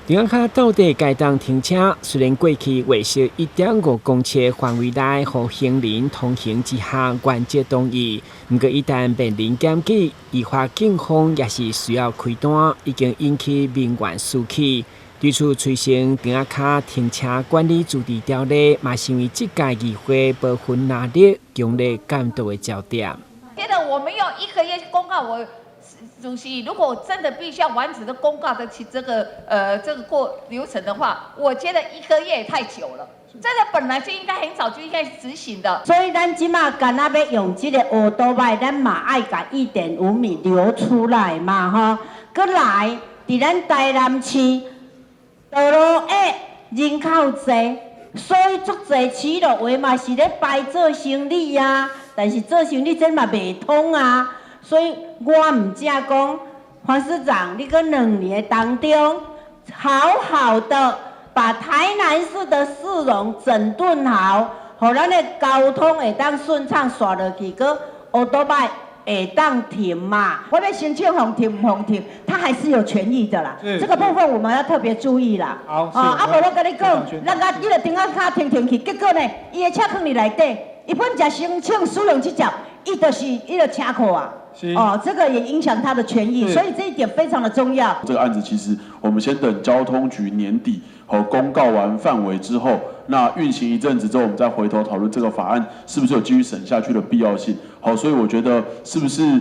埕仔跤到底該當停車？雖然過去劃設1.5公尺範圍內，予行人通行這項原則同意，毋過一旦面臨檢舉，依法警方也是需要開單，已經引起民怨四起。對此，催生埕仔跤停車管理自治條例，嘛成為這屆議會無分藍綠強烈監督的焦點。現在我們用一個月公告我。主席，如果真的必須要完整的公告的這個過流程的話，我覺得一個月也太久了。這個本來就應該很早就應該執行的。所以咱這馬敢若欲用這個歐多拜，咱嘛愛共1.5米留出來嘛，吼。閣來，佇咱台南市道路狹，人口濟，所以足濟市路話嘛是咧排做生理啊，但是做生理這嘛袂通啊。所以我毋正講，黃市長，你閣2年當中，好好的把台南市的市容整頓好，予咱的交通會當順暢紲落去，閣歐多拜會當停嘛。我欲申請予停毋予停，他還是有權益的啦。這個部分我們要特別注意啦。好，啊，無我共你講，咱共伊就埕仔跤停停去，結果呢，伊的車囥佇內底，伊本來申請使用這隻，伊就是伊就車庫啊。哦，這個也影響他的權益，所以這一點非常的重要。這個案子其實我們先等交通局年底和公告完範圍之後，那運行一陣子之後，我們再回頭討論這個法案是不是有繼續審下去的必要性。好，所以我覺得是不是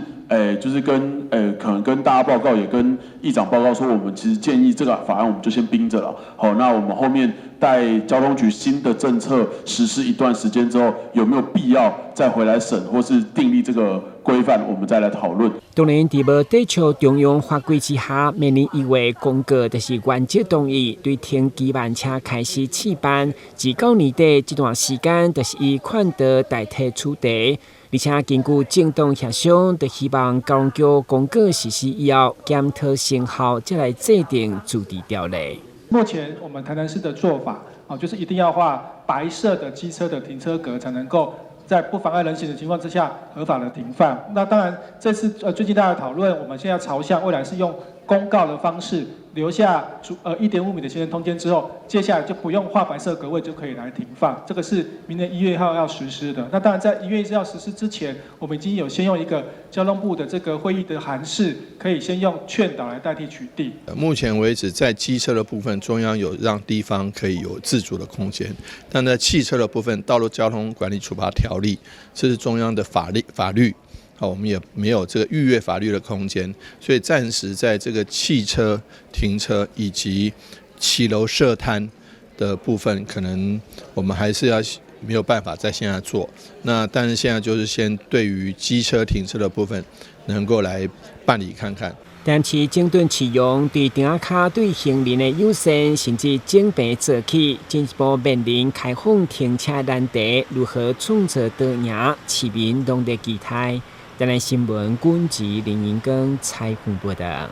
就是跟可能跟大家報告，也跟議長報告說，我們其實建議這個法案我們就先冰著了。好，那我們後面待交通局新的政策實施一段時間之後，有沒有必要再回來審或是訂立這個規範，我們再來討論。當然，佇無抵觸中央法規之下，明年1月公告就是原則同意對停機慢車開始試辦，至到年底這段時間，就是以勸導代替取締。而且根據政黨協商，就希望交通局公告實施以後，檢討成效，再來制定自治條例。目前我們台南市的做法，啊，就是一定要畫白色的機車的停車格，才能夠在不妨礙人行的情況之下合法的停放。那當然，這次最近大家討論，我們現在朝向未來是用公告的方式留下1.5米的行人通間之後，接下來就不用畫白色格位就可以來停放。這個是明年1月1號要實施的。那當然，在1月1號實施之前，我們已經有先用一個交通部的這個會議的函釋，可以先用勸導來代替取締。目前為止，在機車的部分，中央有讓地方可以有自主的空間，但在汽車的部分，《道路交通管理處罰條例》這是中央的法律法律。好，我們也沒有這個逾越法律的空間，所以暫時在這個汽車停車以及騎樓設攤的部分，可能我們還是要沒有辦法在現在做。那但是現在就是先對於機車停車的部分，能夠來辦理看看。但是整頓市容對埕仔跤對行人的友善，甚至整平做起，進一步面臨開放停車難題，如何創造多贏，市民攏佇期待。台南新聞，軍籍林英庚採訪報道。